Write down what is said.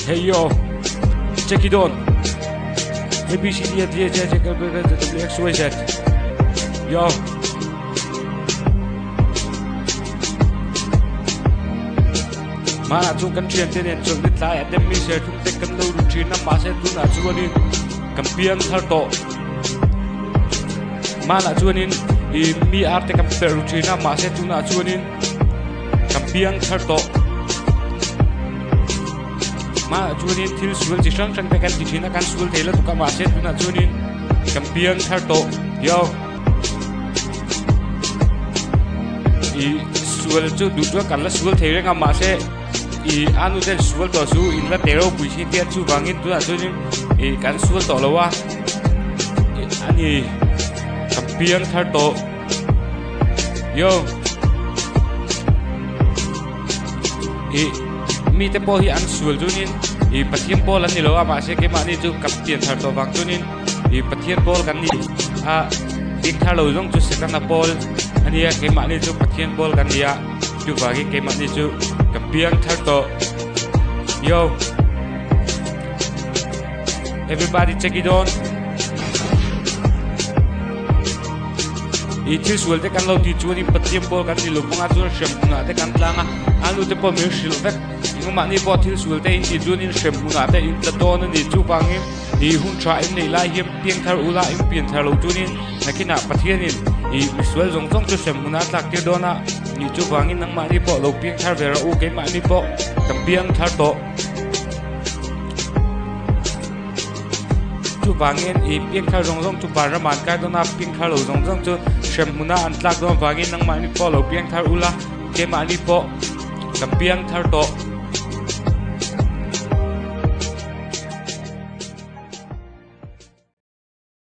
Hey yo Check it on A B C D F G H I J K L M N O P W X Y Z Yo Hmanah chu kan thiante nen chawlh ni tlaiah te mi serthlum te kan lo ru thin a, mahse tunah chuanin kan piang thar tawh. Hmanah chuanin ih mi ar te kan perh ru thin a, mahse tunah chuanin kan piang thar tawh. Hmanah chuanin thil sual chi hrang hrang te kan ti thin a, kan sual thei lutuk a, mahse tunah chuanin kan piang thar tawh. Yo. Ih sual chu duh chuan kan la sual thei reng a mahse ih a nu ten sual tawh chu in la te ropui si tia chuvangin tunah chuanin ih kan sual tawh lo a ih a ni ka piang thar tawh yo ih mite pawh hi an sual chuanin ih Pathian pawl an ni lo a mahse keimahni chu ka pian thar tawh vang chuanin. Ih Pathian pawl kan ni a bik thar lo zawng chu Setana pawl a nia keimahni chu Pathian pawl kan ni a chuvangin keimahni chu ka piang thar tawh yo everybody check it on ih thil sual te kan lo tih chuanin Pathian pawl kan ni lo bawk a chuan hrem hunah te kan tlang a a nu te pawh min hrilh vek engmahni pawh thil sual te in tih chuanin hrem hunah te in tla dawn a ni chuvangin. Ih hun tha in neih lai hian piang thar ula in pian thar lo chuanin nakinah Pathianin ih misual zawng zawng chu hrem hmunah a tlak tir dawn a, nih chuvangin nangmahni pawh lo piang thar ve rawh u, keimahni pawh kan piang thar tawh. Chuvangin ih piang thar zawng zawng chu vanramah an kai dawn a, piang thar lo zawng zawng chu hrem hmunah an tlak dawn avangin nangmahni pawh lo piang thar ula, keimahni pawh kan piang thar tawh.